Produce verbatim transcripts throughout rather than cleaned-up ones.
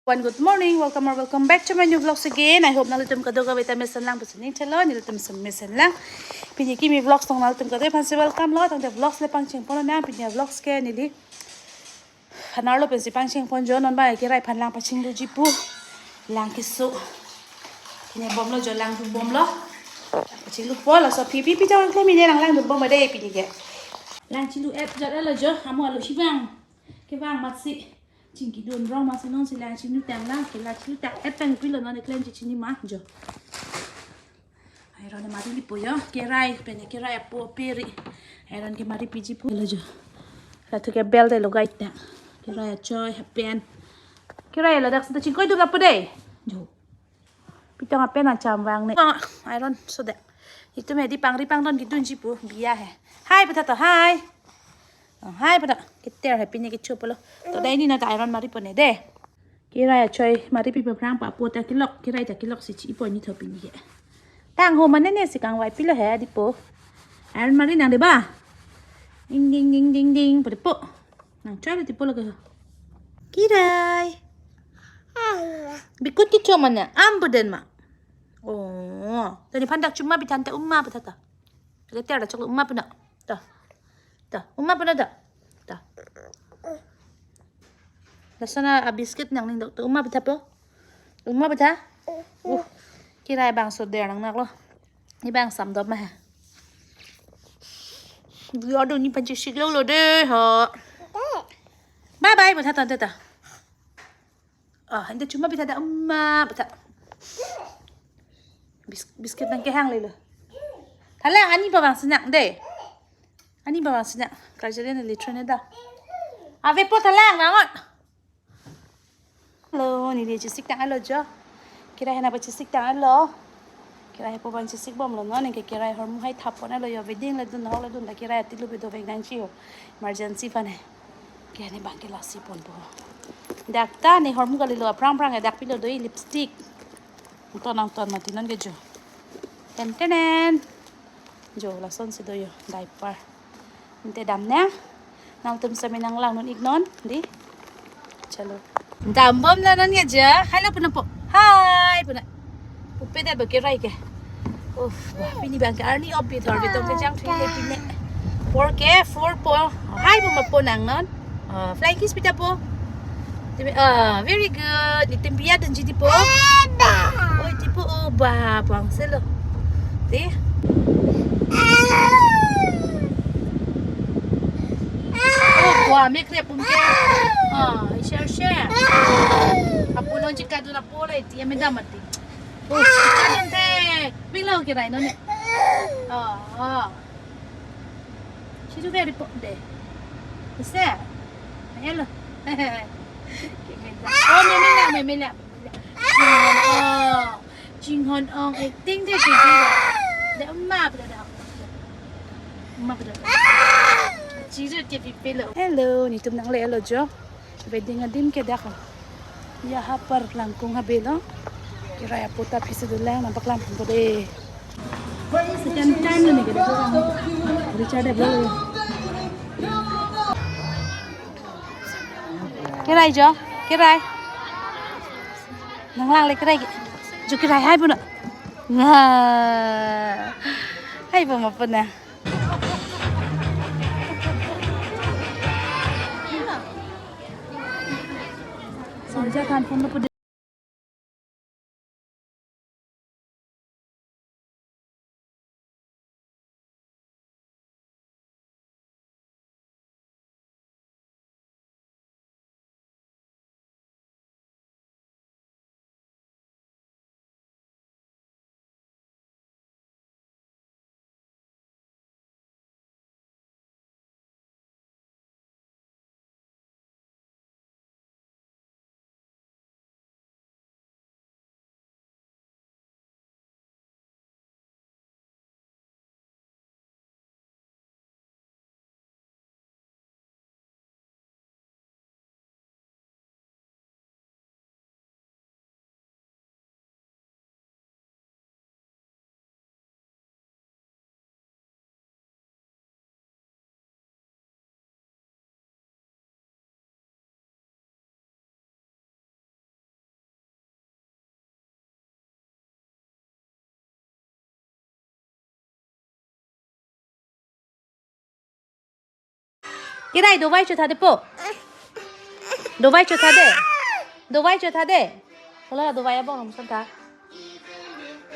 One, good morning, welcome or welcome back to my new vlogs again. I hope nanglitum kadokave ta mesen lang pusi ning thelo, nelitum si mesen lang. Pini kimi vlogs tong nanglitum kadokave aphansi welcome lo, tangte vlogs le pangcheng pon nang, pini vlogs ke neli Khanar lo pensi pangcheng pon jo, non ba kirai aphan lang pachingluji pu. Lang keso. Kine bomlo jo, lang dun bomlo. Pachinglu po laso pi pi pi jong klem ine lang, lang dun bom dei pini ke. Lang chinglu et jat lo jo, amo alo si bang. Kevang amatsi. Chingki dun rong amatsi non si lang chinglu tang lang, ke lang chinglu tang et tang pilo non klem chini ma jo. Iron mari lipo jo, kirai, pene kirai apo peri. Iron ke mari piji pu lo jo. Latum ke belt lo guys ta. Kirai achoi, half pant. Kirai ladak seta chingkoi dun lapu dei. Jo. Pitong half pant acham vang ne. Ah, iron so de. Itum hedi pangri pangdon kedunji pu, biya he. Hai putha to, hai. Oh, hai putha. Keter he pine kecho pulo. To dei ni na ta iron mari pone dei. Kirai achoi mari pi aphrang pa apo ta kelok, kirai ta kelok si chi ipo ni tho pini ke. Tang ho mane ne si kangvai pilo he dipo. Iron mari nang dei ba. Ding ding ding ding ding, pu dipo. Nang choi lo dipo lo ke. Kirai. Bikut kecho mane, am buden ma. Oh, tadi phan dak chuma pithan ta, uma putha ta. Lagi tiar dak choklo, uma puna. Ta. Ta, uma puna ta. Ta. Lason a biscuit nang ning dok ta, uma putha po. Uma putha. Uh. Kirai bangso der nang naklo. Ni bang samdop ma ha. Dia do ni panci siklo lo dei ha. Bye bye putha ta, ta, ta. Oh, ante chuma putha ta, uma putha. Bis-, biscuit nang kehang lelo. Thalang ani pa vang sinak dei. Ani pa vang sinak. Karjalen le train da. Ave po thalang nangot. Hello, neli chisik tang lo jo. Kirai hena pa chisik tang lo. Kirai po ban chisik bomlo non, ke kirai hormu hai thap pon lo jo, wedding le dun, hok le dun, ta kirai atilu bedo vek nangji ho. Emergency aphan he. Ke ne bang ke lasi ponpo. Dak ta ne hormu kalilo, aphrang aphrang ke dak pilo doi lipstick. Ton nang ton mati non ke jo. Ten tenen. Jo, lason si do jo, diaper. Ante dam nang. Nangtum sami nang lang non ik non, dei. Chalo. Dam bom la non ya ja. Hai lo puna po. Hai puna. Pupe da bagi rai ke. Uff, wah, pini bang ke arni off bithor bitong kejang thui le pine. Four ke, four po. Hai po ma po nang non. Ah, flying kiss pita po. Timi, ah, very good. Itum biya dunji dipo. Oi, dipo, oh, ba, bang selo. Di. Oh, wa, mek re pun ke. Ah, share, share. Apo non chika dun apo le, ti ame dam mati. Oh, chika dun te. Pilo kirai non ne. Oh, oh. Situ very po de. Ise. Hello. Oh, meme la, meme la. Chinghon ong. Oh, chinghon ong acting de, acting de. De, ma pada da. Ma pada da. Chiru ke pipelo. Hello, netum nangle lo jo. Wedding adim ke dak. Yaha par langkung habe lo. Kirai apo ta phisi dolang, nangpaklang pon po dei. Second time lo ne ke dak. Richard de bro. Kirai jo, kirai. Nanglang le kirai. Jo kirai hai puna. Wah. Hai puna puna. Sanja kan phone lo pudi. Kirai, dovai chotha de po. Dovai chotha de. Dovai chotha de. Hala dovai abong rum santa.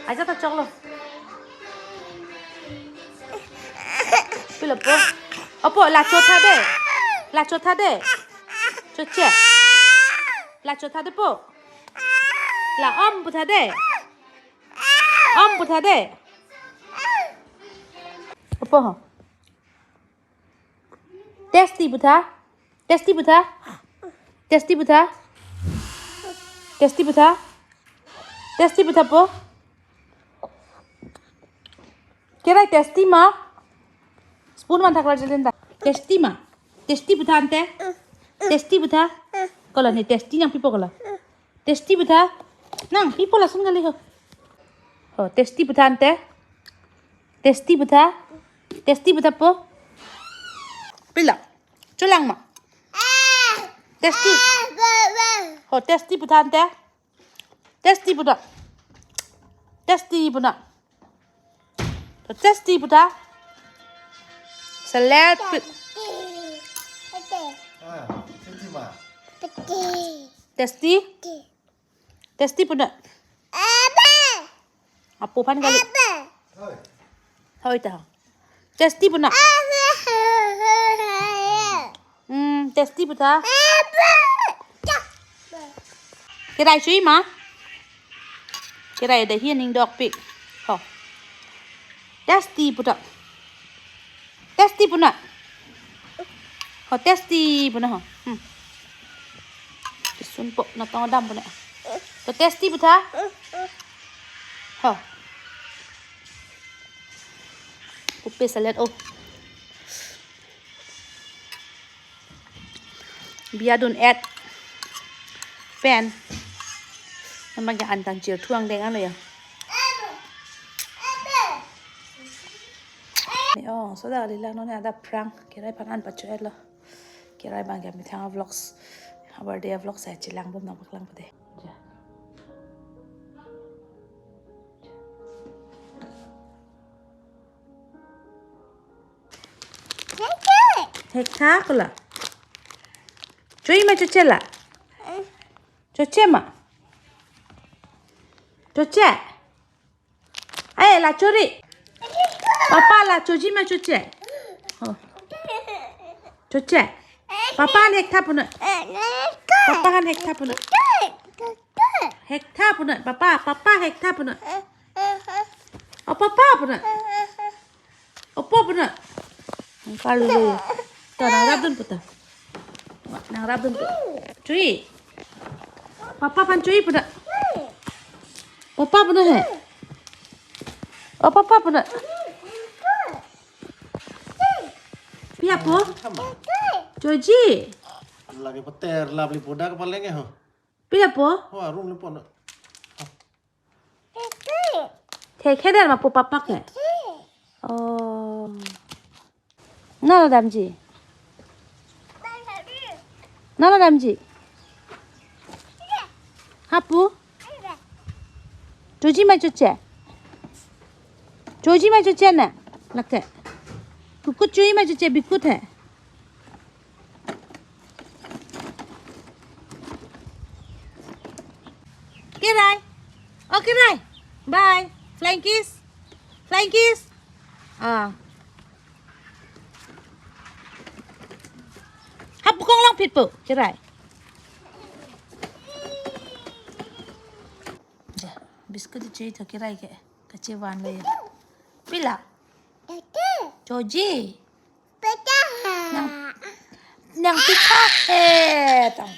Aja ta choklo. Pilo po. Opo, la chotha de. La chotha de. Choche. La chotha de po. La om putha de. Om putha de. Opo ho. Tasty putha. Tasty putha. Tasty putha. Tasty putha. Tasty putha po. Kirai, tasty ma? Spoon man thaklar jalen ta. Tasty ma? Tasty putha ante. Tasty putha. Kola ni tasty nangpipo kola. Tasty putha. Nangpipo lason kali ho. Ho, tasty putha ante. Tasty putha. Tasty putha po. Pila. Cholang ma? Tasty. Ho, tasty putha ante. Tasty putha. Tasty putha. To tasty putha. Salad pi- Ah, tasty ma. Tasty. Tasty putha. Apo aphan kali. Hoi. Hoi ta. Tasty putha. Hmm, tasty putha. Kirai cho-i ma? Kirai de hi aning dokpik. Ho. Tasty putha. Tasty putha. Ho, tasty putha ho. Hmm. Kisun po natong adam putha. To tasty putha. Ho. Upe salad o. Biya dun-et pen. Namanya antan chir thuang deng ano ya. Oh, so da lila non ada prank. Kirai aphan an pacho-et lo. Kirai abang ke methang vlogs. Habar dia vlogs saya chelang bom nangpaklang pade. Ja. Hektha kola. Cho-i ma choche la? Choche ma? Choche? Ai, la chori. Papa la choji ma choche? Oh. Choche. Papa han hektha punoi. Papa han hektha punoi. Hektha punoi. Papa, papa hektha punoi. Oh, papa punoi. Opo punoi. Ang kalo. To nangrap dun puta. Nangrap dun puta. Cho-i. Papa aphan cho-i punoi. Papa punoi he. Oh, papa punoi. Pi apo? Choji. Lagi peter, lovely puda kepalanya ho. Pi apo? Ho, arum le pon. He, kheder ma po papa ke? Oh. Nalo damji. Nalo damji. Hapu. Choji ma choche. Choji ma choche na. Lake. Kukut choji ma choche bikut he. Kirai. Oh, Kirai. Bye. Flying kiss. Flying kiss. Ah. Hap bukong long pit po, Kirai. Ja, biscuit che to Kirai ke. Kachevan le. Pila. Choji. Nang, nang pika he tong.